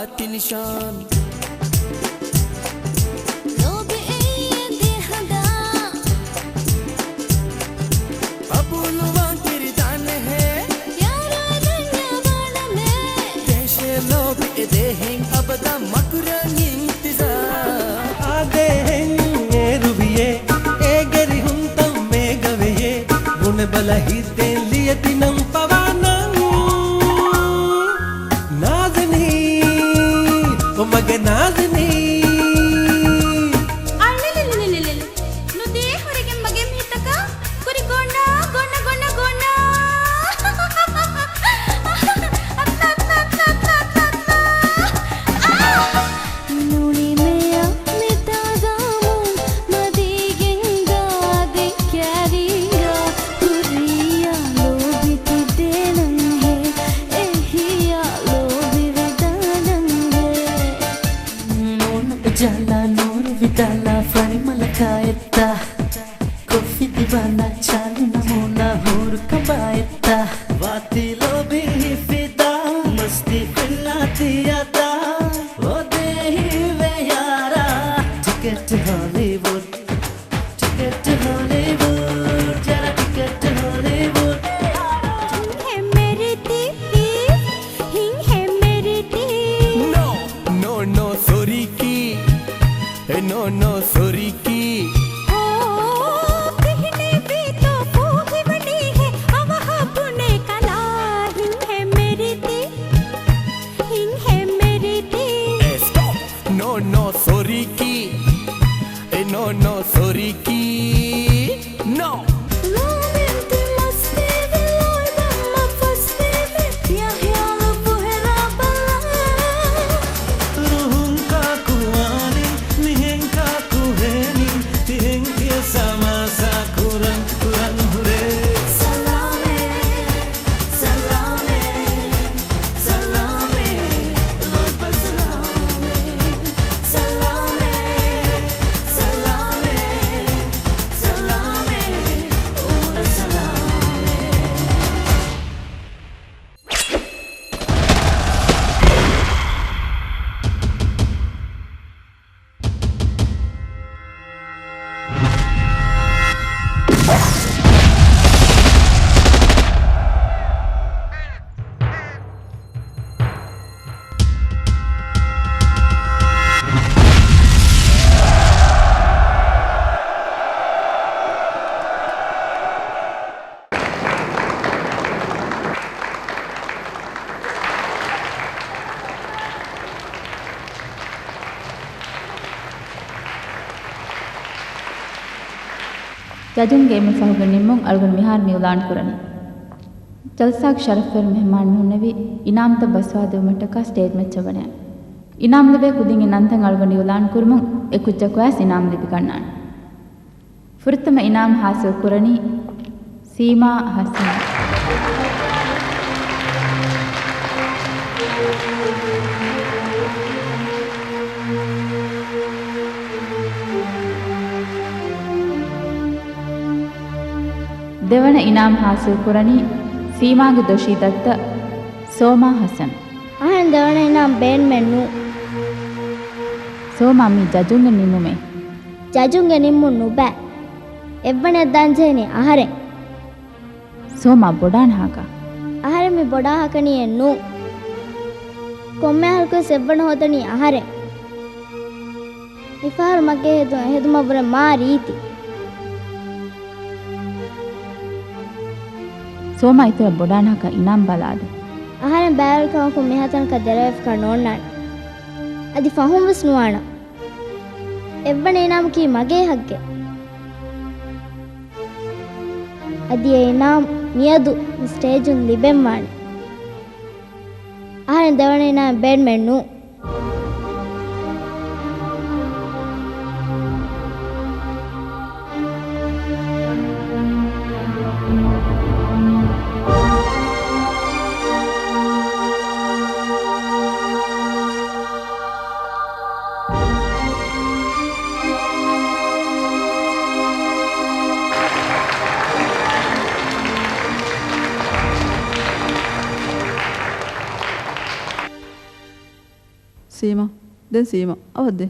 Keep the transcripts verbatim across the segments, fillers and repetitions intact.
އަތިނިޝާން. ލޯބި އެއީ އެނދެ ހަނދާ. ޤަބޫލުވާން ތިރިދާނެހޭ. ޔާރާ ދަންޏާ ވާނަމޭ. ދޭށޭ ލޯބި އެދޭހެން އަބަދަށް މަކުރަން އިންތިޒާ. އާދޭހެން އޭރުވިޔޭ. އޭގެ ރިހުންތައް މޭގަވެޔޭ. ބުނެބަލަ ހިތެއް ލިޔެތި ނަން ފަވާ ނަން. ނާޒިނީ، އޮ މަގޭ ނާޒިނީ. އަޅެލެލެލެލެލެ. ނުދޭ ހުރެގެން މަގޭ މީތަކަށް. ކުރި ގޮނަ، ގޮނަ، ގޮނަ، ގޮނަ. ނޫނީ މެޔަށް މިތާ ޒާމުން މަދީގެން ގާދެ ކެރީގަ ކުރިޔަށް ލޯބި ތިދޭނަންހޭ، އެހިޔަށް ލޯބި ވެދާނަންހޭ. ނޫނު އުޖާލާ ނޫރު ވިދާލާ ފަރިމަޅަކާ އެއްތާ. ކޮފީ ދިވާނާ ޗާލު ނަމޫނާ ހޫރު ކަނބާ އެއްތާ. ވާތީ ލޯބި ހިފިދާ މަސްތީ ފެންނާ ތިޔަތާ. އޮދޭ ހީވޭ ޔާރާ ޓިކެޓް ހޮލީވުޑް. ޓިކެޓް ހޮލީވުޑް، ޖަރަ ޓިކެޓް ހޮލީވުޑް. ހިންހެއް މެރިތި، ހިންހެއް މެރިތި. ނޯ، ނޯ، ނޯ، ސޮރީ ކީ. އެ ނޯ، ނޯ، ސޮރީ ކީ. އޯ، ކިހިނެއްވީތޯ ފޫހިވަނީހޭ، އަވަހަށް ބުނޭ ކަލާ. ހިންހެއް މެރިތި، ހިންހެއް މެރިތި. އޭ، ސްޓޮޕް. ނޯ، ނޯ، ސޮރީ ކީ. އެ ނޯ، ނޯ، ސޮރީ ކީ. ނޯ. ލޯބިން ތި މަސްތީވި ލޯތްބަމް މަ ފަސްވީމެ. ތިޔަ ހިޔާލު ފުހެރާ ބަލާ. ރުހުން ކާކު ވާނީ، މިހެން ކާކު ހޭނީ، ތިހެން ތިޔަ ސަމާސާ ކުރަން، ކުރަން ހުރޭ. ސަލާމެއް، ސަލާމެއް، ސަލާމެއް، ލޯތްބާ ސަލާމެއް، ސަލާމެއް، ސަލާމެއް، ސަލާމެއް، އުމުރަށް ސަލާމެއް. ޖަޖުންގެ އެންމެ ފަހުގެ ނިންމުން އަޅުގަނޑު މިހާރު މި އިޢުލާން ކުރަނީ. ޖަލްސާގެ ޝަރަފުވެރި މެހެމާން މި ހުންނެވީ އިނާމްތައް ބަސްވާދެވުމަށްޓަކާ ސްޓޭޖް މައްޗަށް ވަންޏާ. އިނާމް ލިބޭ ކުދިންގެ ނަންތައް އަޅުގަނޑު އިޢުލާން ކުރުމުން އެ ކުއްޖަކު ވެސް އިނާމް ލިބިގަންނާނެ. ފުރަތަމަ އިނާމް ހާސިލް ކުރަނީ ސީމާ ހަސަން. ދެވަނަ އިނާމް ހާސިލް ކުރަނީ ސީމާގެ ދޮށީ ދައްތަ ސޯމާ ހަސަން. އަހަން ދެވަނަ އިނާމް ބޭނުމެއް ނޫން. ސޯމާ، މީ ޖަޖުންގެ ނިންމުމޭ. ޖަޖުންގެ ނިންމުން ނުބައި. އެއްވަނައަށް ދާންޖެހެނީ އަހަރެން. ސޯމާ ބޮޑާން ހާކާ. އަހަރެން މި ބޮޑާ ހަކަނީއެއް ނޫން. ކޮންމެ އަހަރަކުވެސް އެއްވަނަ ހޯދަނީ އަހަރެން. މިފަހަރު މަގޭ ހެދުން އެހެދުމަށްވުރެ މާ ރީތި. ސޯމާ އިތުރަށް ބޮޑާން ހަކަ އިނާމް ބަލާލި. އަހަރެން ބައިވެރިކަމަކުން މިހާތަނަކަށް ދެރަވެފަކާ ނޯންނާނެ. އަދި ފަހުންވެސް ނުވާނަން. އެއްވަނަ އިނާމަކީ މަގޭ ހައްގެއް. އަދި އެ އިނާމް މިއަދު މި ސްޓޭޖުން ލިބެންވާނެ. އަހަރެން ދެވަނަ އިނާމް ބޭނުމެއް ނޫން. ސީމާ، ދެން ސީމާ، އަވަށް ދޭ.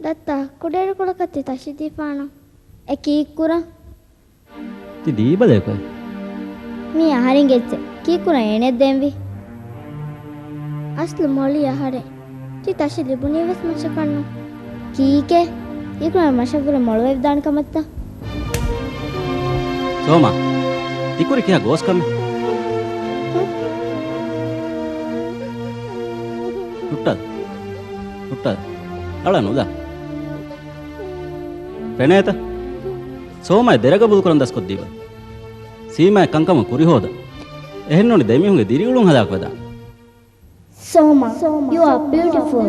ދައްތާ، ކުޑައިރުކޮޅަކަށް ތި ތަށި ދީފާނަން. އެ ކީއްކުރަން؟ ތި ދީބަލައެކު. މީ އަހަރެންގެ އެއްޗެއް. ކީއްކުރަން އޭނައަށް ދޭންވީ؟ އަސްލު މޮޅީ އަހަރެން. ތި ތަށި ލިބުނީވެސް މަށަކަށްނު. ކީކޭ؟ ކީކުރަން މަށަށްވުރެ މޮޅުވެވިދާނެ ކަމަށްތަ؟ ސޯމާ، ތިކުރި ކިހާ ގޯސް ކަމެއް؟ ހުއްޓަދު. ހުއްޓަދު. އަޅާ ނުލާ. ފެނޭތަ؟ ސޯމާއަށް ދެރަގަބޫލުކުރަން ދަސްކޮށްދީބަ. ސީމާއަށް ކަންކަމަށް ކުރިހޯދަ. އެހެންނޫނީ ދެމީހުންގެ ދިރިއުޅުން ހަލާކުވެދާނެ. Soma, you are beautiful.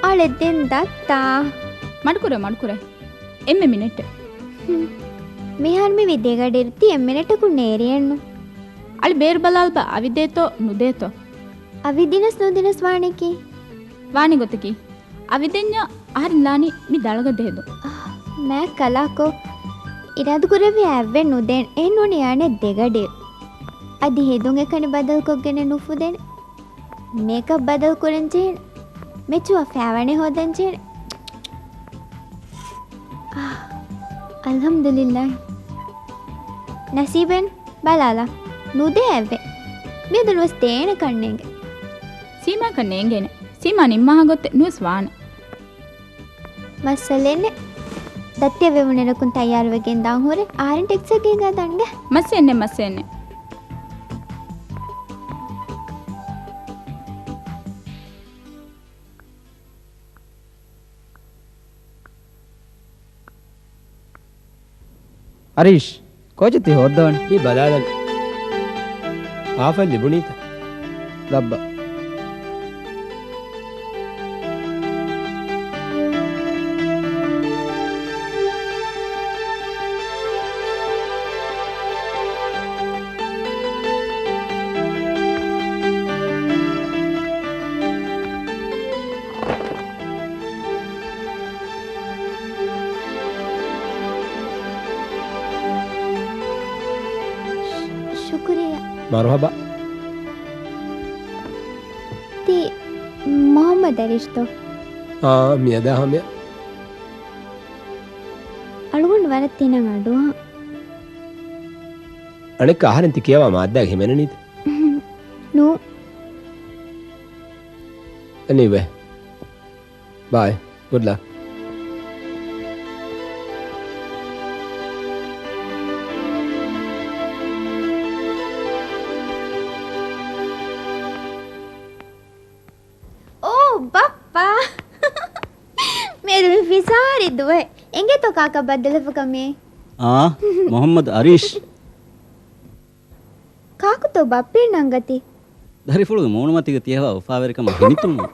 އަޅެ ދެން ދައްތާ. މަޑުކުރޭ، މަޑުކުރޭ. އެންމެ މިނެޓެއް. ހުން. މިހާރު މިވީ ދެގަޑިއިރު ތި އެއް މިނެޓަކުން ނޭރިއެއްނު. އަޅި ބޭރު ބަލާލަބަ އަވިދޭތޯ ނުދޭތޯ. އަވިދިނަސް ނުދިނަސް ވާނެކީ. ވާނެ ގޮތަކީ. އަވިދެންޏާ އަހަރެން ލާނީ މި ދަޅަގަދަ ހެދުން. މާ ކަލާކޯ. އިރާދަކުރެއްވިޔާ އެއްވެ ނުދޭން. އެހެންނޫނީ އަނެއް ދެގަޑިއިރު. އަދި ހެދުން އެކަނި ބަދަލުކޮށްގެނެއް ނުފުދޭނެ. މޭކަޕް ބަދަލު ކުރަން ޖެހޭނެ. މެޗުވާ ފާވަނެއް ހޯދަން ޖެހޭނެ. އާ، އަލްޙަމްދުލިއްލާހި. ނަސީބެއް ބަލާލާ. ނުދޭ އެއްވެ. މިއަދު ނުވެސް ދޭނެ ކަންނޭނގެ. ސީމާކަށް ނޭނގޭނެ. ސީމާ ނިންމާހާ ގޮތެއް ނުވެސް ވާނެ. މައްސަލައެއްނެއް. ދައްތިއަށް ވެވުނު އިރަކުން ތައްޔާރުވެގެން ދާން ހުރެ. އަހަރެން ޓެކްސީއަކީގަ ދަންގެ. މައްސަލައެއްނެއް، މައްސަލައެއްނެއް. އަރީޝް، ކޯޗެއް ތި ހޯއްދަވަނީ؟ މި ބަލާލަން. އާފަ ލިބުނީތަ؟ ލައްބަ. ޝުކުރިއްޔާ. މަރުޙަބާ. ތީ މުޙައްމަދު އަރީޝްތޯ؟ އާ، މިއަދާ ހަމަޔަށް. އަޅުގަނޑު ވަރަށް ތިނަށް އަޑުއަހަން. އަނެއްކާ އަހަރެން ތި ކިޔަވާ މާއްދާގެ ހިމެނެނީތަ؟ ނޫ. އެނީވޭ. ބާއި. ގުޑް ލަކް. އޯ ބައްޕާ. މިއަދު މި ފިސާރި ދުވަހެއް. އެނގޭތޯ ކާކަށް ބައްދަލުވެފަ ކަމޭ. އާ، މުޙައްމަދު އަރީޝް. ކާކުތޯ ބައްޕި ނަންގަތީ؟ ދަރިފުޅުގެ މޫނުމަތީގަ ތިޔަވާ އުފާވެރިކަމަށް ހިނިތުންވުން.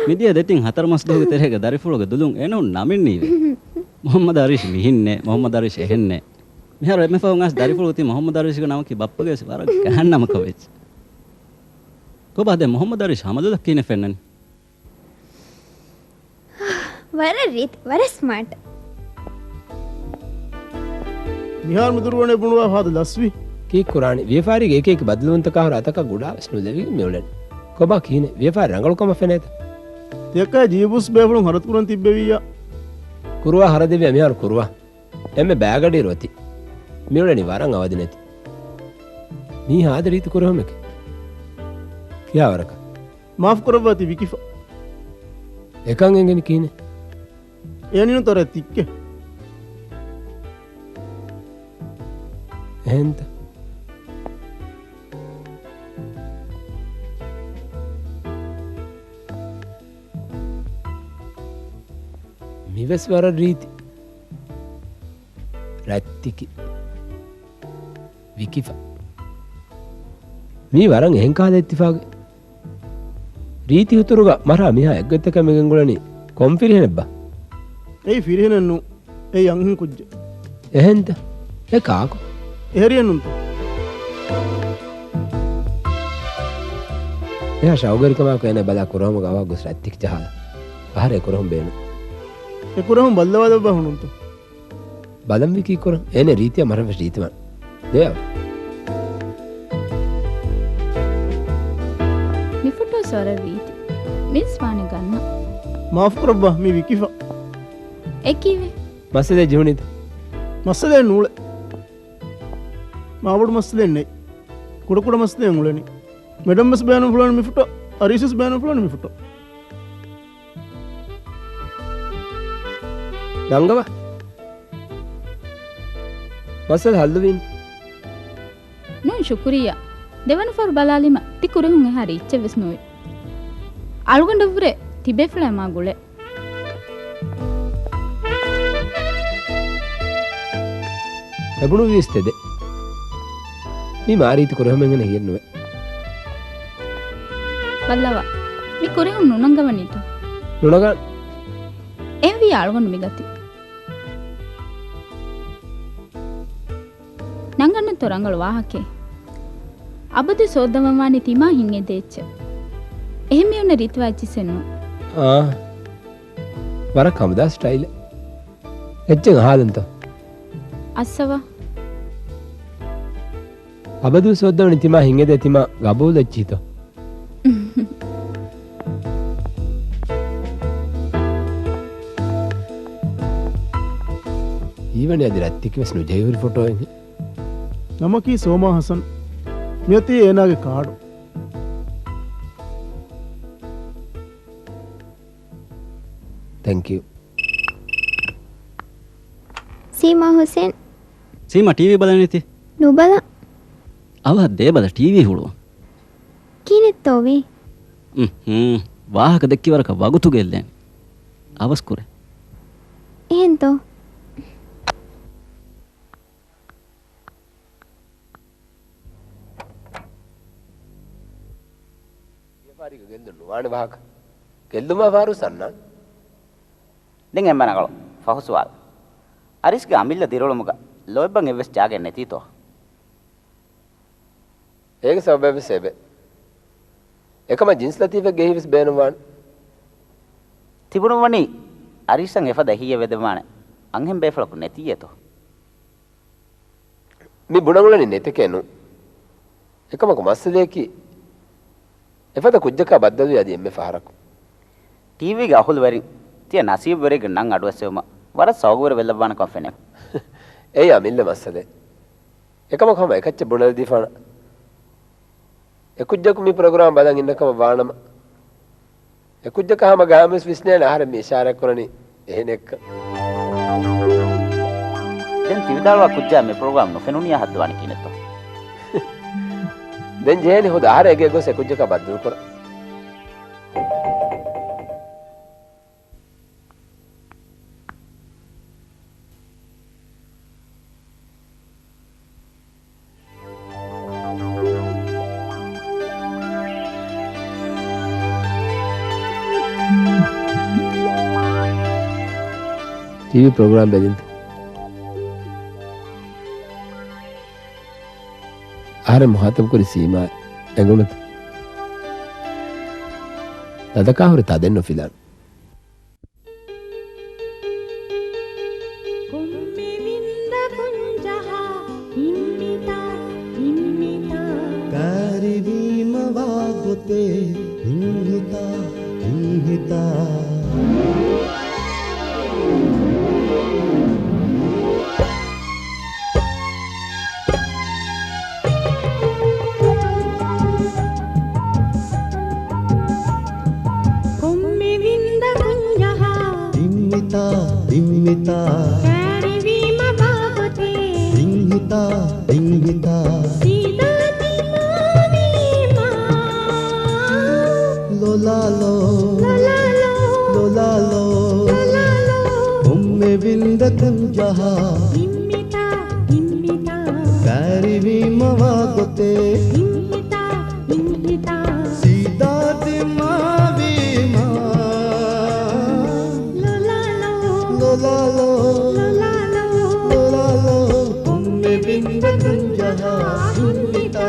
މިދިޔަ ދެތިން ހަތަރު މަސް ދުވަހުގެ ތެރޭގަ ދަރިފުޅުގެ ދުލުން އެނޫން ނަމެއް ނީވޭ. މުޙައްމަދު އަރީޝް މިހެންނޭ، މުޙައްމަދު އަރީޝް އެހެންނޭ. މިހާރު އެންމެ ފަހުން އައިސް ދަރިފުޅު ތި މުޙައްމަދު އަރީޝްގެ ނަމަކީ ބައްޕަގެ ވެސް ވަރަށް ގާތް ނަމަކަށް ވެއްޖެ. ކޮބާ ދެން މުޙައްމަދު އަރީޝް ހަމަ ދުލަށް ކިހިނެއް ފެންނަނީ؟ ވަރަށް ރީތި، ވަރަށް ސްމާޓް. މިހާރު މި ދުރުވަނޭ ބުނުވާ ފާދަ ލަސްވި. ކީއްކުރާނީ؟ ވިޔަފާރީގެ އެކި އެކި ބަދަލުވުންތަކާ ހުރެ އަތަކަށް ގުޑާވެސް ނުލެވިގެން މިއުޅެނީ. ކޮބާ ކިހިނެއް؟ ވިޔަފާރި ރަނގަޅު ކަމަށް ފެނޭތަ؟ ތިޔަކާ ޖީބުސް ބޭފުޅުން ހަރަދު ކުރަން ތިއްބެވިއްޔާ. ކުރުވާ ހަރަދެވިއްޔާ މިހާރު ކުރުވާ. އެންމެ ބައިގަޑިއިރު އޮތީ. މިއުޅެނީ ވަރަށް އަވަދިނެތި. މީ ހާދަ ރީތި ކުރެހުމެކޭ. ކިހާވަރަކަށް؟ މާފު ކުރައްވާތި ވިކިފަ. އެކަން އެނގެނީ ކިހިނެއް؟ އެ ނިނުތަރެއް ތިއްކެ. އެހެންތަ؟ މިވެސް ވަރަށް ރީތި. ރަތްތިކި. ވިކިފަ. މީ ވަރަށް އެހެން ކަހަލަ އިއްތިފާގެއް. ރީތި ހުތުރުގަ މަރާ މިހާ އެއްގޮތްތަކަށް މިގެންގުޅެނީ ކޮން ފިރިހެނެއްބާ؟ އެއީ ފިރިހެނެއް ނޫން. އެއީ އަންހެން ކުއްޖެއް. އެހެންތަ؟ އެހެރިއެއްނޫންތަ؟ އެހާ ޝައުގުވެރިކަމާއެކު އޭނަ ބަލާ ކުރަހުމުގަ އަވަހަށް ގޮސް ރައްޓެހި ޖަހާލަ. އަހަރެން އެ ކުރަހުން ބޭނުން. އެ ކުރަހުން ބައްލަވާލައްވާ ހުނުންތޯ؟ ބަލަންވީކީ ކުރަން. އޭނަ ރީތިއަށް މަށަށް ވެސް ރީތިވާން. ދެއަވަ. މި ފޮޓޯ ވަރަށް ރީތި. މިސް ވާނެ ގަންނަ. މާފު ކުރައްވާ، މީ ވިކިފަ. އެކީވެ؟ މައްސަލައެއް ޖެހުނީތަ؟ މައްސަލައެއް ނޫޅެ. މާބޮޑު މައްސަލައެއް ނެތް. ކުޑަކުޑަ މައްސަލައެއް އުޅެނީ. މެޑަމް ވެސް ބޭނުން ފުޅާނެ މި ފޮޓޯ. އަރީސް ވެސް ބޭނުން ފުޅާނެ މި ފޮޓޯ. ރަނގަވަ. މައްސަލަ ހައްލުވީން. ނޫން ޝުކުރިއްޔާ. ދެވަނަ ފަހަރު ބަލާލީމަ ތި ކުރެހުން އެހާ ރީއްޗެއް ވެސް ނުވި. އަޅުގަނޑަށްވުރެ ތިބޭފުޅާ މާ ގުޅޭ. އެބުނު ވިޔަސް ތެދެއް. މީ މާ ރީތި ކުރެހުމެއް ހިއެއް ނުވޭ. ބައްލަވާ. މި ކުރެހުން ނުނަންގަވަނީތޯ؟ ނުނަގާން. އެހެންވީ އަޅުގަނޑު މި ގަތީ. ނަންގަންނަތޯ ރަނގަޅު ވާހަކައެއް. އަބަދު ސޯއްދަވަން ވާނީ ތިމާ ހިތް އެދޭ އެއްޗެއް. އެހެން މީހުންނަށް ރީތިވާ އެއްޗިސް ނޫން. އާ. ވަރަށް ހަމަދާ ސްޓައިލެއް. އެއްޗެއް އަހާލަންތޯ؟ އައްސަވާ. އަބަދު ސޯއްދަވަނީ ތިމާ ހިތް އެދޭ ތިމާ ގަބޫލު އެއްޗިހިތޯ؟ ހީވަނީ އަދި ރައްޓެހި ވެސް ނުޖެހި ހުރި ފޮޓޯއެއް. ނަމަކީ ސޯމާ ހަސަން. މިއޮތީ އޭނާގެ ކާޑު. ތެންކް ޔޫ. ސީމާ ހުސެން. ސީމާ، ޓީވީ ބަލަނީތި؟ ނުބަލަ. އަވަހަށް ދޭބަލަ ޓީވީ ހުޅުވަން. ކިހިނެއްތޯވީ؟ އުހު. ވާހަކަ ދެއްކި ވަރަކަށް ވަގުތު ގެއްލޭނެ. އަވަސް ކުރޭ. އެހެންތޯ؟ ވިޔަފާރީގަ ގެއްލުން ނުވާނެ ވާހަކަ. ގެއްލުމާ ފާރު ސަންނާން. ދެން އެންމެ ރަނގަޅު ފަހު ސުވާލު. އަރިސްގެ އަމިއްލަ ދިރިއުޅުމުގަ ލޯތްބަށް އެއްވެސް ޖާގައެއް ނެތީތޯ؟ އޭގެ ސަބަބެއްވެސް އެބެ. އެކަމަށް ޖިންސް ލަތީފެއްގެ އެހީވެސް ބޭނުންވާނެ. ތިބުނުއްވަނީ އަރިސަށް އެފަދަ އެހީއެއް ވެދެއްވާނެ އަންހެން ބޭފުޅަކު ނެތީއޭތޯ؟ މި ބުނަން އުޅެނީ ނެތެކޭ ނޫން. އެކަމަކު މައްސަލަޔަކީ، އެފަދަ ކުއްޖަކާ ބައްދަލުވީ އަދި އެންމެ ފަހަރަކު. ޓީވީގެ އަހުލުވެރިން ތިޔަ ނަސީބުވެރިއެއްގެ ނަން އަޑުއައްސެވުމަށް ވަރަށް ސައުގުވެރި ވެލައްވާނެ ކަމަށް ފެނޭ. އެއީ އަމިއްލަ މައްސަލައެއް. އެކަމަކު ހަމަ އެކައްޗެއް ބުނެލަދީފާނަން. އެކުއްޖަކު މި ޕްރޮގްރާމް ބަލަން އިންނަ ކަމަށް ވާނަމަ، އެކުއްޖަކަށް ހަމަ ގައިމުވެސް ވިސްނޭނެ އަހަރެން މި އިޝާރާތްކުރަނީ އެހެނެއްކަން. ދެން ތިވިދާޅުވާ ކުއްޖާ މި ޕްރޮގްރާމް ނުފެނުނިޔާ ހައްދަވާނީ ކިހިނެއްތޯ؟ ދެން ޖެހޭނީ ހުދު އަހަރެން އެގޭ ގޮސް އެކުއްޖަކާ ބައްދަލުކުރަން. ޓީވީ ޕްރޮގްރާމް ބެލިންތަ؟ އަހަރެން މުހާތަބުކުރި ސީމާ އެނގުނުތަ؟ ލަދަކާ ހުރި ތަދެއް ނުފިލާން. ކޮންމެ ވިންދަކުން ޖަހާ ހިންހިތާ، ހިންހިތާ. ކާރިވީމަ ވާ ގޮތެއް ހިންހިތާ، ހިންހިތާ. ކޮންމެ ވިންދަކުން ޖަހާ. ހިންހިތާ، ހިންހިތާ. ކާރިވީމަ ވާގޮތެއް. ހިންހިތާ، ހިންހިތާ. ސީދާ ދިމާވީމަ. ލޮލާލޯ. ލޮލާލޯ. ލޮލާލޯ. ލޮލާލޯ. ކޮންމެ ވިންދަކުން ޖަހާ. ހިންހިތާ، ހިންހިތާ. ކާރިވީމަ ވާގޮތެއް. ހިންހިތާ، ހިންހިތާ. ސީދާ ދިމާވީމަ. ލޮލާލޯ. ލޮލާލޯ. ލޮލާލޯ. ލޮލާލޯ. ކޮންމެ ވިންދަކުން ޖަހާ ހިންހިތާ.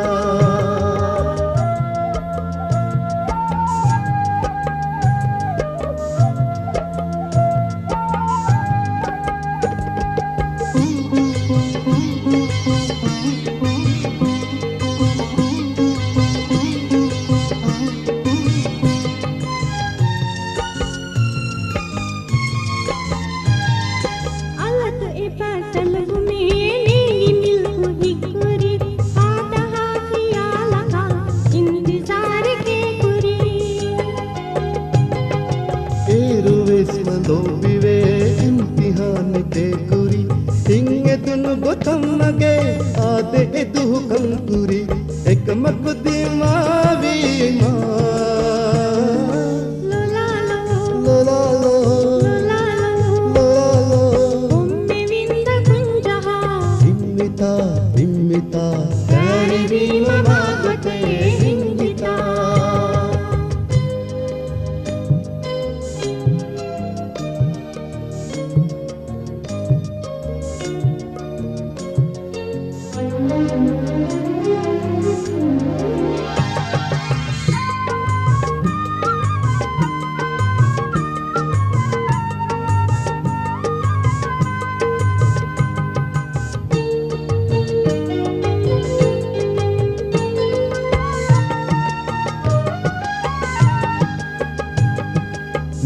ގޮތަށް މަގޭ އާދެ އެދުހުކަން ކުރި އެކަމަކު ދިމާވީމާ. ލޮލާލޯ، ލޮލާލޯ، ލޮލާލޯ، ލޮލާލޯ. ކޮންމެ ވިންދަކުން ޖަހާ. ހިންމިތާ، ހިންމިތާ. ކައިރިވީމަ މާ ގޮތެ ހިންގިތާ.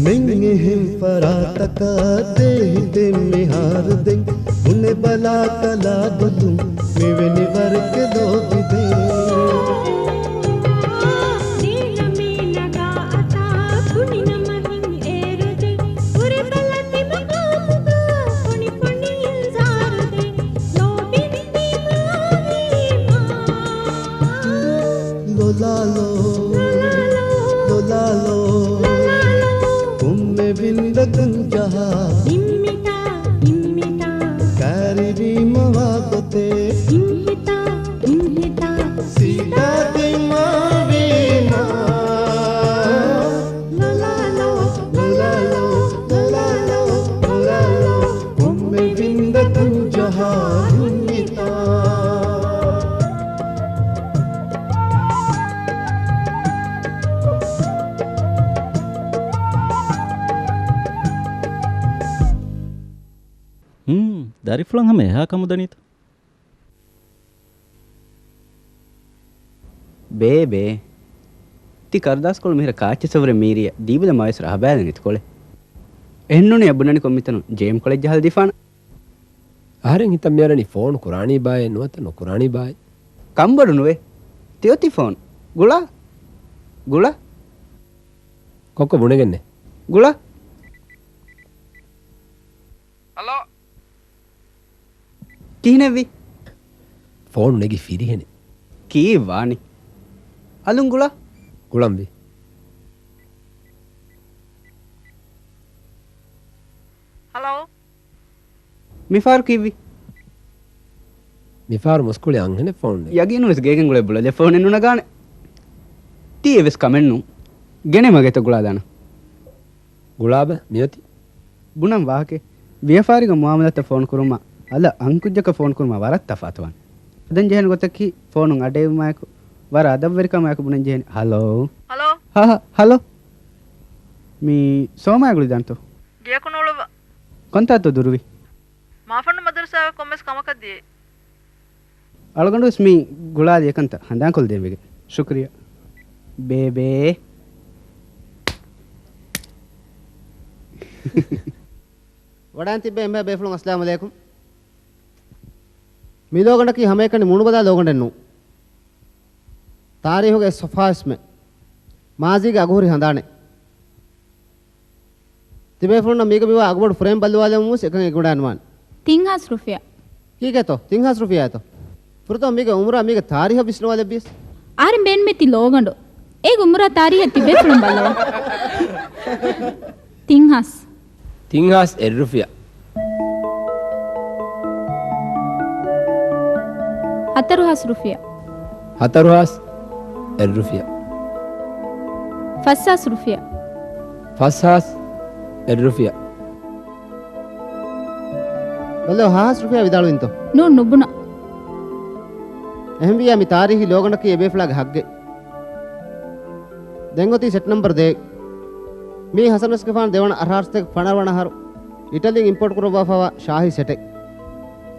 މިން އެހެން ފަރާތަކަށް ދޭހި ދެން މިހާރު ދެން. ބުނެ ބަލާ ކަލާ ގޮތުން މިވެނި ވަރެއްގެ ލޯބި ދޭ. ދީނަ މީނަގާ އަތާ ކުނި ނަމަ ހިން އޭރު ދެން. ހުރި ބަލަ ތިމަގާމުގާ ފޮނި ފޮނި އިންޒާރު ދެން. ލޯބިން ދީމާ ވީމާ. ލޮލާލޯ، ލޮލާލޯ، ލޮލާލޯ، ކޮންމެ ވިންދަކުން ޖަހާ. ހިންމިތާ، ހިންމިތާ. ކައިރިވީމަ ވާ ގޮތެއް. ހިންހިތާ، ހިންހިތާ. ސީދާ ދިމާވީމާ. ލޮލާލޯ، ލޮލާލޯ، ލޮލާލޯ، ލޮލާލޯ. ކޮންމެ ވިންދަކުން ޖަހާ ހިންހިތާ. ހުން، ދަރިފުޅަށް ހަމަ އެހާ ކަމުދަނީތަ؟ ބޭބޭ. ތި ކަރުދާސްކޮޅު މިހިރަ ކާއްޗެއްސަށްވުރެ މީރިއަށް ދީބަލަ މަވެސް ރަހަބާލެއް ނެތި ކޮޅެއް. އެހެންނޫނީ އަ ބުނަނިކޮށް މިތަނުން ޖޭމް ކޮޅެއް ޖަހަލަ ދީފާނަ. އަހަރެން ހިތަށް މިއަރަނީ ފޯނު ކުރާނީ ބާއޭ ނުވަތަ ނުކުރާނީ ބާއޭ. ކަންބޮޑު ނުވޭ. ތިއޮތީ ފޯނު. ގުޅާ. ގުޅާ. ކޮއްކޮ ބުނެގެންނެ. ގުޅާ. ހަލޯ. ކިހިނެއްވީ؟ ފޯނު ނެގި ފިރިހެނެއް. ކީއްވާނީ؟ އަލުން ގުޅާ. ގުޅަންވީ. ހަލޯ. މިފާރު ކީއްވީ؟ މިފާރު މުސްކުޅި އަންހެނެއް ފޯނު ނެގި. ޔަގީނުވެސް ގޭގެން ގުޅޭ ބުޅަލެއް ފޯނެއް ނުނަގާނެ. ތީ އެވެސް ކަމެއްނު. ގެނެ މަގޭތޯ ގުޅާލާނަ. ގުޅާބަ މިއޮތީ. ބުނަން ވާހަކަ. ވިޔަފާރިގަ މުއާމަލާތައް ފޯނު ކުރުމަށް އަލަށް އަންކުއްޖަކަށް ފޯނު ކުރުމަށް ވަރަށް ތަފާތުވާނެ. ހަދަން ޖެހޭނެ ގޮތަކީ ފޯނުން އަޑެއްވުމާއެކު ވަރަށް އަދަބުވެރިކަމާއެކު ބުނަން ޖެހޭނެ. ހަލޯ. ހަލޯ. ހަ، ހަ، ހަލޯ. މީ ސޯމާ ގުޅިދާންތޯ؟ ގެޔަކު ނޫޅުއްވާ. ކޮންތާތޯ ދުރުވީ؟ މާފަންނު މަދަރުސާގަ ކޮންމެސް ކަމަކަށް ދިޔައީ. އަޅުގަނޑުވެސް މި ގުޅާލި އެކަންތައް ހަނދާންކޮށްލަދޭންވެގެން. ޝުކުރިއްޔާ. ބޭބޭ. ވަޑާން ތިއްބެވި އެންމެހާ ބޭފުޅުން އައްސަލާމު ޢަލައިކުމް. މި ލޯގަނޑަކީ ހަމައެކަނި މޫނުބަލާ ލޯގަނޑެއް ނޫން. ތާރީހުގެ އެއް ސޮފްހާއެއްސްމެ. މާޒީގެ އަގުހުރި ހަނދާނެއް. ތިބޭފުޅުންނަށް މީގަ މިވާ އަގުބޮޑު ފްރޭމް ބައްލަވާލެވުމުންވެސް އެކަން އެނގިވަޑައިގަންނަވާނެ. ތިން ހާސް ރުފިޔާ. ކީކޭތޯ؟ ތިން ހާސް ރުފިޔާއޭތޯ؟ ފުރަތަމަ މީގެ އުމުރާ މީގެ ތާރީހަށް ވިސްނަވާލެއްވިޔަސް. އަހަރެން ބޭނުމޭ ތި ލޯގަނޑު. އޭގެ އުމުރާ ތާރީހަށް ތިބޭފުޅުން ބައްލަވާ. ތިން ހާސް. ތިން ހާސް އެއް ރުފިޔާ. ހަތަރު ހާސް ރުފިޔާ. ހަތަރު ހާސް އެއް ރުފިޔާ. ފަސް ހާސް ރުފިޔާ. ފަސް ހާސް އެއް ރުފިޔާ. ބައްލަވާ ހަ ހާސް ރުފިޔާ ވިދާޅުވިންތޯ؟ ނޫން، ނުބުނާ. އެހެންވިއްޔާ މި ތާރީހީ ލޯގަނޑަކީ އެބޭފުޅާގެ ހައްގެއް. ދެން އޮތީ ސެޓް ނަމްބަރު ދޭއް. މީ ހަސަން ރަސްގެފާނު ދެވަނަ އަށާރަސްތޭކަ ފަނަރަ ވަނަ އަހަރު އިޓަލީން އިމްޕޯޓް ކުރައްވާފައިވާ ޝާހީ ސެޓެއް.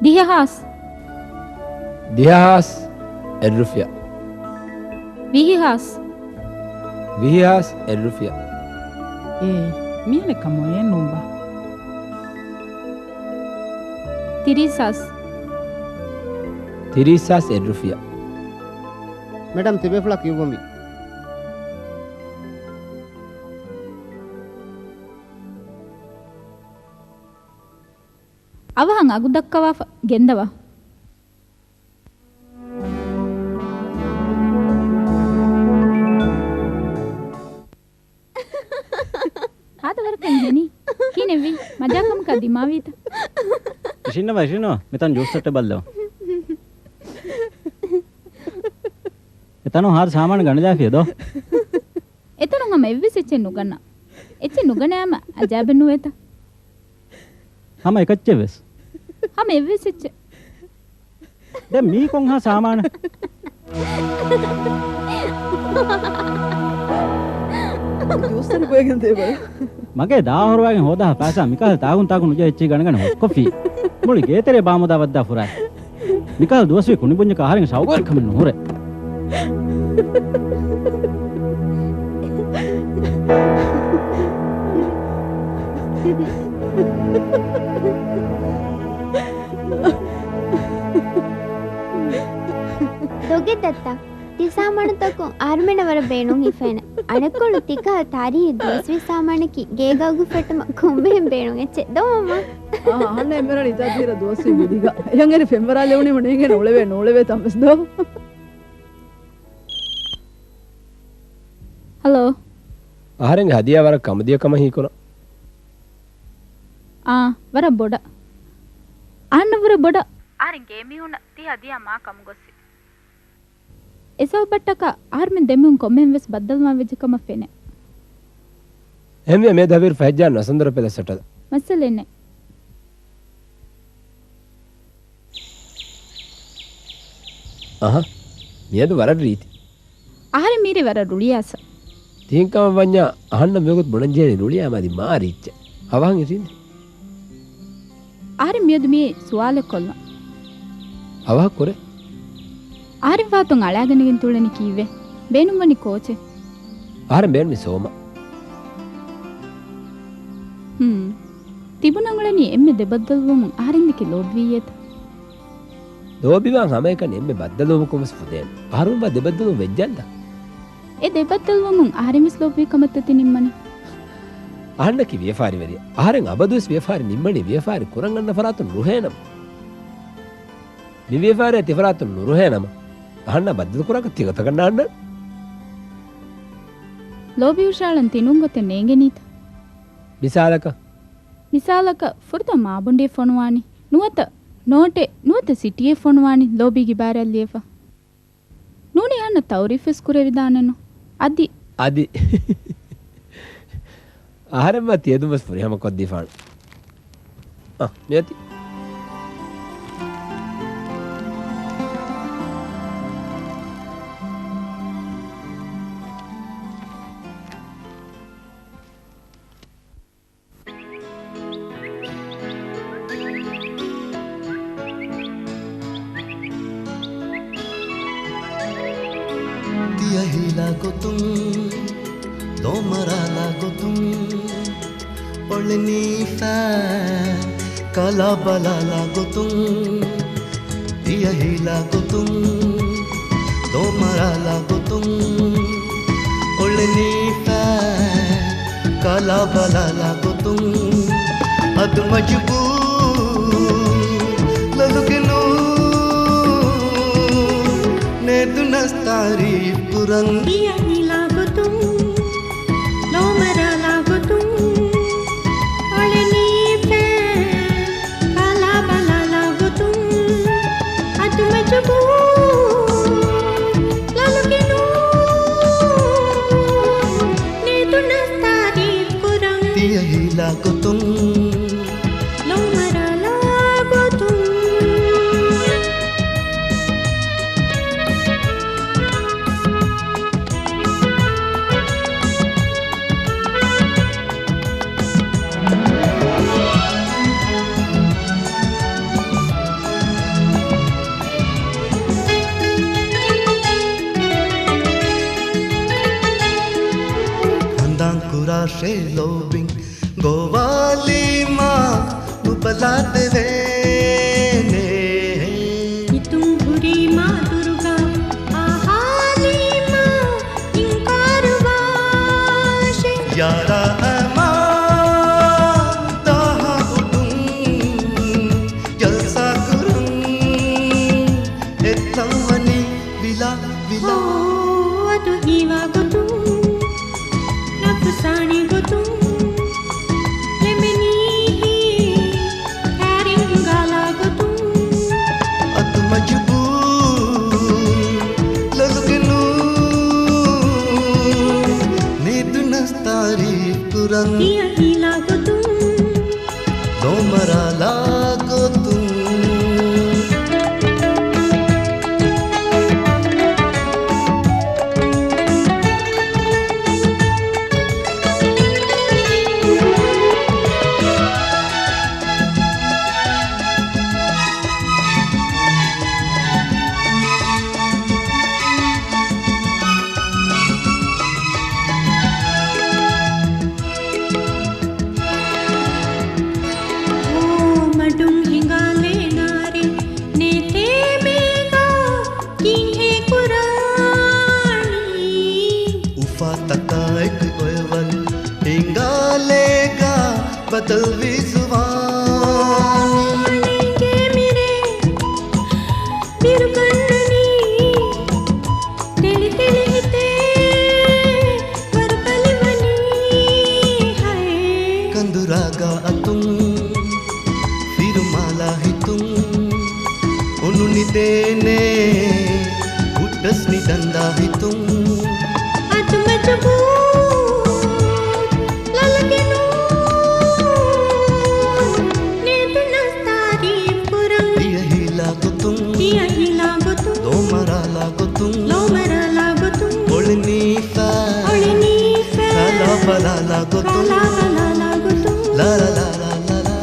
ދިހަ ހާސް. ދިހަ ހާސް އެއް ރުފިޔާ. ވިހި ހާސް. ވިހި ހާސް އެއް ރުފިޔާ. އޭ، މިހާރު ކަމު އެއް ނޫންބާ. ތިރީސް ހާސް. ތިރީސް ހާސް އެއް ރުފިޔާ. މެޑަމް، ތިބޭފުޅާ ކިޔުއްވަންވީ. އަވަހަށް އަގު ދައްކަވާފަ ގެންދަވާ. ދިމާވީތަ؟ އިށިންނަވާ، އިށިންނަވާ. މިތަން ޖޫސް ސެޓެއް ބައްލަވަ. އެތަނުން ހާދަ ސާމާނު ގަނޑިލާފިޔަ ދޯ؟ އެތަނުން ހަމަ އެއްވެސް އެއްޗެއް ނުގަންނަ. އެއްޗެއް ނުގަނެއާމަ އަޖާބެއް ނުވޭތަ؟ ހަމަ އެކައްޗެއް ވެސް. ހަމަ އެއްވެސް އެއްޗެއް. ދެން މީ ކޮންހާ ސާމާނެއް؟ ޖޫސް ސެޓް ބޮއެގެން ދޭ ބަލަ. މަގޭ ދާ އަހަރުވާގެން ހޯދާ ފައިސާ މިކަހަލަ ތާގުން ތާގުން ނުޖެހި އެއްޗިހި ގަނޑަގަނޑަ ހޮސްކޮށްފި. މުޅި ގޭތެރޭ ބާމުދާ ވައްދާ ފުރާ. މިކަހަލަ ދުވަސްވީ ކުނިބުންޏަކަށް އަހަރެން ޝައުގުވެރިކަމެއް ނުހުރޭ. ދޮގެއް ދައްތަ؟ ތި ސާމާނުތަކުން އަހަރުމެންނަށް ވަރަށް ބޭނުން ހިފޭނެ. އަނެއްކޮޅު ތިކަހަލަ ތާރީހީ ދުވަސްވީ ސާމާނަކީ ގޭގައުގަ ފެއްޓުމަށް ކޮންމެހެން ބޭނުން އެއްޗެއް ދޯ މަ؟ އާ، އަހަންނަށް އެންމެ ރަނި ތާތީރަ ދުވަސްވީ ގުދިގަ. އެހެން އެރި ފެންވަރާލެވުނީމަ ނޭނގޭނެ އުޅެވޭ ނޫޅެވޭ ތަންވެސް ދޯ. ހަލޯ. އަހަރެންގެ ހަދިޔާ ވަރަށް ކަމުދިޔަ ކަމަށް ހީކުރަން. އާ، ވަރަށް ބޮޑަށް. އަހަންނަށް ވުރެ ބޮޑަށް. އަހަރެން ގޭ މީހުންނަށް ތި ހަދިޔާ މާ ކަމުގޮސް. އެސަބަބަށްޓަކާ އަހަރުމެން ދެމީހުން ކޮންމެހެން ވެސް ބައްދަލުވާން ވެއްޖެ ކަމަށް ފެނޭ. އެހެންވިޔަ މިއަދު ހަވީރު ފަހެއްޖާ ނަސަންދުރަ ޕެލަސް ހޮޓަލަށް. މައްސަލައެއް ނެތް. އަހަ، މިއަދު ވަރަށް ރީތި. އަހަރެން މީރޭ ވަރަށް ރުޅިއައިސް. ތިހެންކަމަށް ވަންޏާ އަހަންނަށް މިވަގުތު ބުނަންޖެހޭނީ ރުޅިއާ މަދި މާ ރީއްޗެއް. އަވަހަށް އިށީނދެ. އަހަރެން މިއަދު މިއީ ސުވާލެއް ކޮށްލަން. އަވަހަށް ކުރޭ. އަހަރެން ފަހަތުން އަޅާގަނެގެން ތުޅެނީ ކީއްވެ؟ ބޭނުންވަނީ ކޯޗެއް؟ އަހަރެން ބޭނުމީ ސޯމަ. ހުން. ތިބުނަން އުޅެނީ އެންމެ ދެބައްދަލުވުމުން އަހަރެންދެކެ ލޯބިވީއޭތަ؟ ލޯބިވާން ހަމައެކަނި އެންމެ ބައްދަލުވުމަކުން ވެސް ފުދޭނެ. އަހަރުން ވާ ދެބައްދަލުވުން ވެއްޖެއްނަ. އެ ދެބައްދަލުވުމުން އަހަރެން ވެސް ލޯބިވި ކަމަށްތަ ތި ނިންމަނީ؟ އަހަންނަކީ ވިޔަފާރިވެރިއެއް. އަހަރެން އަބަދުވެސް ވިޔަފާރި ނިންމަނީ ވިޔަފާރި ކުރަން އަންނަ ފަރާތުން ނުރުހޭނަމަ. މި ވިޔަފާރިއާ ތި ފަރާތުން ނުރުހޭނަމަ. އަހަންނާ ބައްދަލުކުރާކަށް ތިގޮތަކަށް ނާންނަން. ލޯބި ހުށައަޅަން ތި ނޫން ގޮތެއް ނޭނގެނީތަ؟ މިސާލަކަށް؟ މިސާލަކަށް ފުރަތަމަ މާބޮނޑިއެއް ފޮނުވާނީ. ނުވަތަ ނޯޓެއް، ނުވަތަ ސިޓީއެއް ފޮނުވާނީ ލޯބީގެ ބާރަށް ލިޔެފަ. ނޫނީ އަހަންނަށް ތައުރީފްވެސް ކުރެވިދާނެނު. އަދި. އަދި. އަހަރެންމާ ތިޔަދުންވެސް ފުރިހަމަ ކޮށްދީފާނެ. އަ، މިއޮތީ. ދިޔަހީލާ ގޮތުން، ލޯމަރާލާ ގޮތުން، އޮޅެނީފަ ކަލާ ބަލާލާ ގޮތުން. ދިޔަހީލާ ގޮތުން، ލޯމަރާލާ ގޮތުން، އޮޅެނީފަ ކަލާ ބަލާލާ ގޮތުން. އަދު މަޖުބޫރު ލޮލުގެ ނޫން، ނޭދުނަސް ތާރީފް ކުރަން. ދިޔަހީލާ ގޮތުން، ލޯމަރާލާ ގޮތުން، އޮޅެނީފަ ކަލާ ބަލާލާ ގޮތުން. އަދު މަޖުބޫރު ލޮލުގެ ނޫން، ނޭދުނަސް ތާރީފް ކުރަން. ދިޔަހީލާ ގޮތުން، ލޯމަރާލާ ގޮތުން. ހަނދާން ކުރާށޭ ލޯބިން ގޮވާލީމާ ނުބަލާދެވޭނެ. ހިތުން ހުރީމާ ދުރުގަ އަހާލީމާ އިންކާރުވާށޭ. ޔާރާ އަމާ ދާހާ އުޑުން ޖަލްސާ ކުރަން އެތަން ވަނީ ވިލާ ވިލާ. އަދު ހީވާ ގޮތުން، ނަފުސާނީ ގޮތުން، ލެމެނީ ލާގޮތުން. މަޑުން ހިނގާލޭ ނާރެ ނެތޭ މީގާ ކިހޭ ކުރާނީ؟ އުފާތަކާ އެކު އޮއެވަރު ހިނގާލޭގާ ބަދަލުވީ ޒުވާނީ. ގޭ މިރޭ ބިރު ކަންނަނީ، ތެޅި ތެޅި ހިތޭ ވަރު ބަލިވަނީ ހައޭ. ކަނދުރާގާ އަތުން، ފިރުމާލާ ހިތުން، އުނު ނިދޭނެ ހުއްޓަސް ނިދަންދާ ހިތުން. އަތު މަޖުބޫ ލޮލަކެނޫ، ނޭތުނަސް ތާރީފް ކުރަން. ދިޔަހީލާ ގޮތުން، ދިޔަހީލާ ގޮތުން. ލޯމަރާލާ ގޮތުން، ލޯމަރާލާ ގޮތުން. އޮޅިނީފަ، އޮޅިނީފަ. ކަލާބަލާލާ ގޮތުން، ކަލާބަލާލާ ގޮތުން. ލާ ލާ ލާ ލާ ލާ.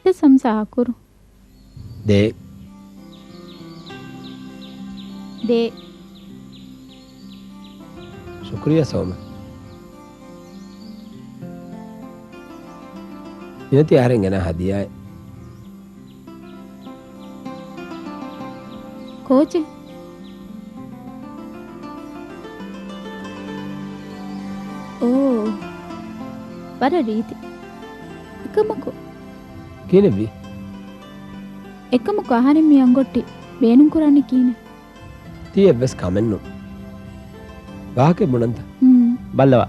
ދެ ސަމްސާ އަކުރު. ދޭ. ދޭ. ޝުކުރިއްޔާ ސޯމަ. މިއޮތީ އަހަރެން ގެނާ ހަދިޔާއެއް. ކޯޗެއް؟ އޯ، ވަރަށް ރީތި. އެކަމަކު. ކިހިނެއްވީ؟ އެކަމަކު އަހަރެން މި އަނގޮއްޓި ބޭނުންކުރާނީ ކިހިނެއް؟ ތީ އެއްވެސް ކަމެއްނު. ވާހަކައެއް ބުނަންތަ؟ ހުން. ބައްލަވާ.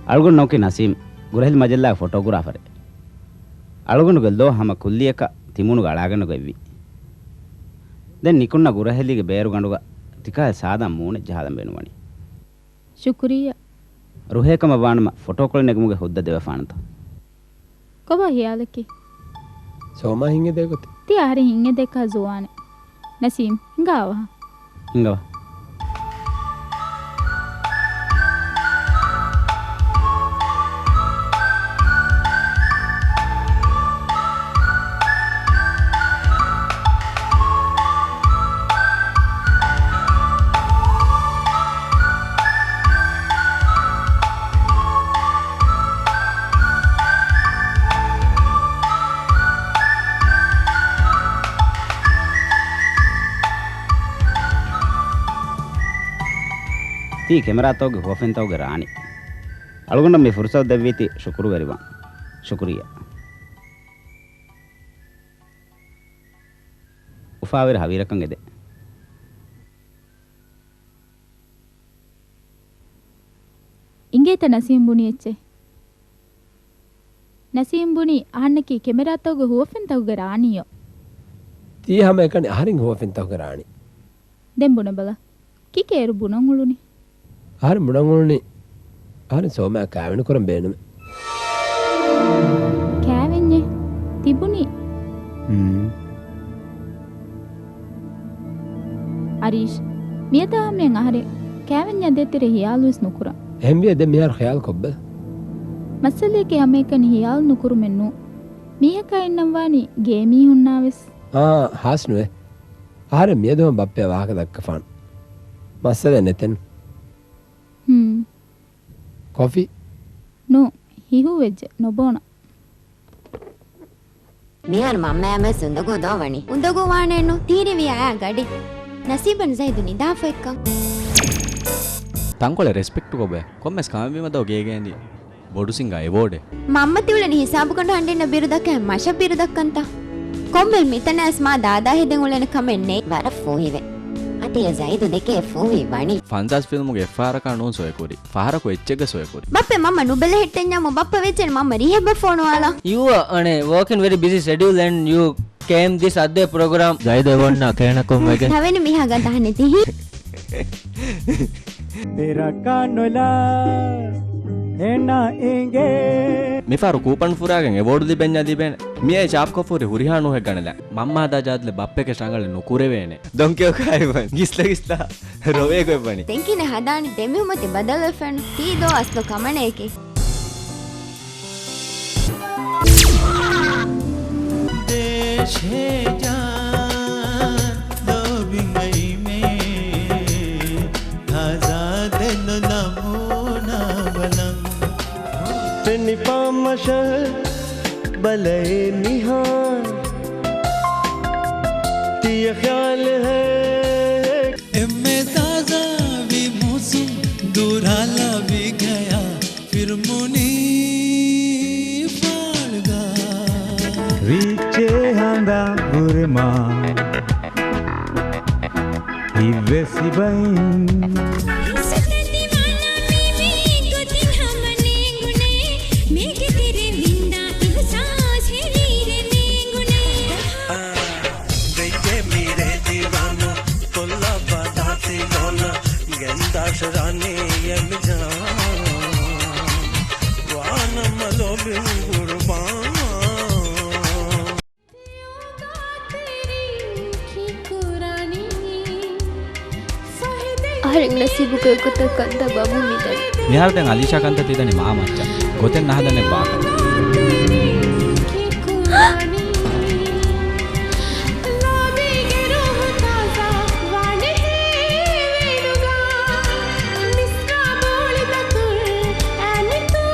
އަޅުގަނޑު ނައުކީ ނަސީމް، ގުރަހެލި މަޖައްލާގެ ފޮޓޯގްރާފަރެއް. އަޅުގަނޑުގެ ލޯ ހަމަ ކުއްލިއަކަށް ތިމޫނުގަ އަޅާގަނޑުގަ އެއްވި. ދެން ނިކުންނަ ގުރަހެލީގެ ބޭރުގަނޑުގަ ތިކާ ސާދާ މޫނެއް ޖަހާލަން ބޭނުންވަނީ. ޝުކުރިއްޔާ. ރުހޭ ކަމަށް ވާނަމަ ފޮޓޯކޮޅެއް ނެގުމުގެ ހުއްދަ ދެވެފާނަންތޯ؟ ކޮބާ ހިޔާލަކީ؟ ސޯމާ ހިތްހެދޭ ގޮތެއް. ތީ އަހަރެން ހިތްހެދޭ ކާ ޒުވާނެއް. ނަސީމް، ހިނގާ އަވަހަށް. ހިނގަވާ. ތީ ކެމެރާތަކުގެ ހުވަފެންތަކުގެ ރާނި. އަޅުގަނޑަށް މި ފުރުސަތު ދެއްވީތީ ޝުކުރުވެރިވާން. ޝުކުރިއްޔާ. އުފާވެރި ހަވީރަކަށް އެދެން. އިނގޭތަ ނަސީމް ބުނި އެއްޗެއް؟ ނަސީމް ބުނީ އަހަންނަކީ ކެމެރާތަކުގެ ހުވަފެންތަކުގެ ރާނީޔޯ. ތީ ހަމައެކަނި އަހަރެންގެ ހުވަފެންތަކުގެ ރާނީ. ދެން ބުނެބަލަ. ކިކޭ އޭރު ބުނަން އުޅުނީ؟ އަހަރެން ބުނަން އުޅުނީ އަހަރެން ސޯމާ ކާވެނި ކުރަން ބޭނުމޭ. ކާވެންޏެއް ތިބުނީ؟ ހުން. އަރީޝް، މިއަދާ ހަމަޔަށް އަހަރެން ކާވެންޏާ ދޭތެރޭ ހިޔާލުވެސް ނުކުރަން. އެހެންވިއްޔާ ދެން މިހާރު ޚިޔާލު ކޮށްބަލަ. މައްސަލައަކީ ހަމައެކަނި ހިޔާލު ނުކުރުމެއް ނޫން. މީހަކާ އިންނަން ވާނީ ގޭ މީހުންނާވެސް. އާ، ހާސް ނުވޭ. އަހަރެން މިއަދު ހަމަ ބައްޕަޔާ ވާހަކަ ދައްކަފާނެ. މައްސަލައެއް ނެތެން. ހުން. ކޮފީ؟ ނޫ، ހިހޫވެއްޖެ، ނޮބޯނަ. މިހާރު މަންމައާމެސް އުނދަގޫ ދޯ ވަނީ. އުނދަގޫ ވާނެއްނު، ތީރިވި އަޔާ ގަޑި. ނަސީބަން ޒައިދު ނިދާފައެއްކަން. ތަންކޮޅެއް ރެސްޕެކްޓް ކޮބެ؟ ކޮންމެސް ކަމެއްވީމަ ދޯ ގޭގައިން ދިޔަ. ބޮޑު ސިންގާ އެވޯޑެއް. މަންމަ ތިއުޅެނީ ހިސާބުގަނޑު އަންޑިންނަ ބިރު ދައްކައި މަށަށް ބިރު ދައްކަންތަ؟ ކޮންމެ މިތަނަސް މާ ދާދާ ހެދެން އުޅެނެ ކަމެއް ނެތް. ވަރަށް ފޫހިވެ. ތިޔަ ޒައިދު ދެކޭ ފޫހި ވަނީ. ފަންސާސް ފިލްމުގެ އެއްފަހަރަކާ ނޫން ސޮއެކުރި. ފަހަރަކު އެއްޗެއްގެ ސޮއެކުރި. ބައްޕެ މަންމަ ނުބެލެހެއްޓެންޏާމު ބައްޕަ ވެއްޖެން މަންމަ ރިހެބަށް ފޮނުވާލާ. You are on a working very busy schedule and you came this other program. ޒައިދު އެ ވަންނާ ކޭނަކުން ވެގެން. ނަވެނި މީހާ ގަދަ ހަނެ ތިހި. ދެރަކާ ނޮލާ އޭނާ އިނގޭ. މިފަހަރު ކޫޕަން ފުރާގެން އެވޯޑް ލިބެންޏާ ލިބޭނެ. މިއައި ޗާޕްކޮށްފޫރި ހުރިހާ ނޫހެއް ގަނެލާ. މަންމާ ހަދާ ޖާދަލެއް ބައްޕެކެ ޝަނގަޅެއް ނުކުރެވޭނެ. ދޮންކިޔޯ ކާއިވަން ގިސްލަ ގިސްލަ ރޮވޭ ގޮތް ވަނީ. ދެން ކިހިނެއް ހަދާނީ ދެމީހުން މަތި ބަދަލުވެފައެއްނު. ތީ ދޯ އަސްލު ކަމަނަޔަކީ. ދޭށޭ ޖާން ލޯބިން އައިމޭ ތާޒާ ދެން ނަމޫނާ ބަލަން. ފެނިފާ މަށަށް ބަލައޭ މިހާރު ތިޔަ ޚިޔާލެއް ހޭ. އެންމެ ތާޒާވި މޫސުން ދުރާލާ ވިގަޔާ ފިރުމުނީ ފާޅުގަ. ރީއްޗޭ ހަނދާން ހުރެމާ ހިތްވެސް ހިބައިން. ދެއްޔެ މީރޭ ދީވާނާ ކޮށްލައްވާ ދާތި ގޯނަ ގެންދާށެ ރާނީ އެމިޖާ ވާނަމަ ލޯބިން ގުރުބާން. އަހަރެން ނަސީބުގައި ގޮތަށް ކަންތައް ބަމުން މިދަނީ. މިހާރު ދެން އަލީޝާ ކަންތައް ތިދަނީ މާ މައްޗަށް. ގޮތެއް ނަހަދަނެއް ބާކަން.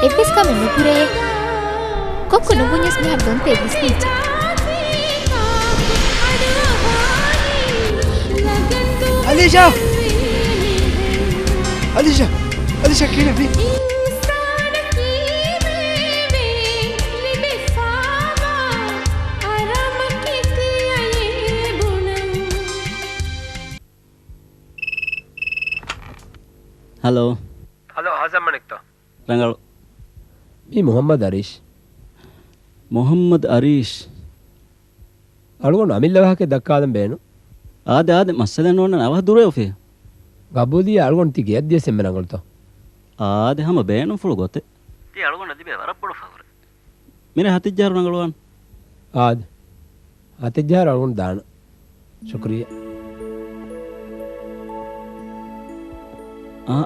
އެއްވެސް ކަމެއް ނުކުރޭ. ކޮއްކޮ ނުބުންޏަސް މިހާރު ދޮންތެ ވިސްނީއްޗެ. އަލީޝާ! އަލީޝާ! އަލީޝާ ކިހިނެއްވީ؟ ހަލޯ. ހަލޯ، އާޒަމް މަނިކްތޯ؟ ރަނގަޅު. މީ މުހައްމަދު އަރީޝް. މުހައްމަދު އަރީޝް. އަޅުގަނޑު އަމިއްލަ ވާހަކައެއް ދައްކާލަން ބޭނުން. އާދެ، އާދެ، މައްސަލައެއް ނޯންނާނެ، އަވަހަށް ދުރަވެފަ. ގަބޫލިއްޔާ، އަޅުގަނޑު ތި ގެޔަށް ދިޔަސް އެންމެ ރަނގަޅުތޯ؟ އާދެ، ހަމަ ބޭނުންފުޅު ގޮތެއް. ތީ އަޅުގަނޑަށް ލިބޭ ވަރަށް ބޮޑު ފަހުރެއް. މިރޭ ހަތެއްޖަހާރު ރަނގަޅުވާން. އާދެ. ހަތެއްޖަހާރު އަޅުގަނޑު ދާނަން. ޝުކުރިއްޔާ. އާ،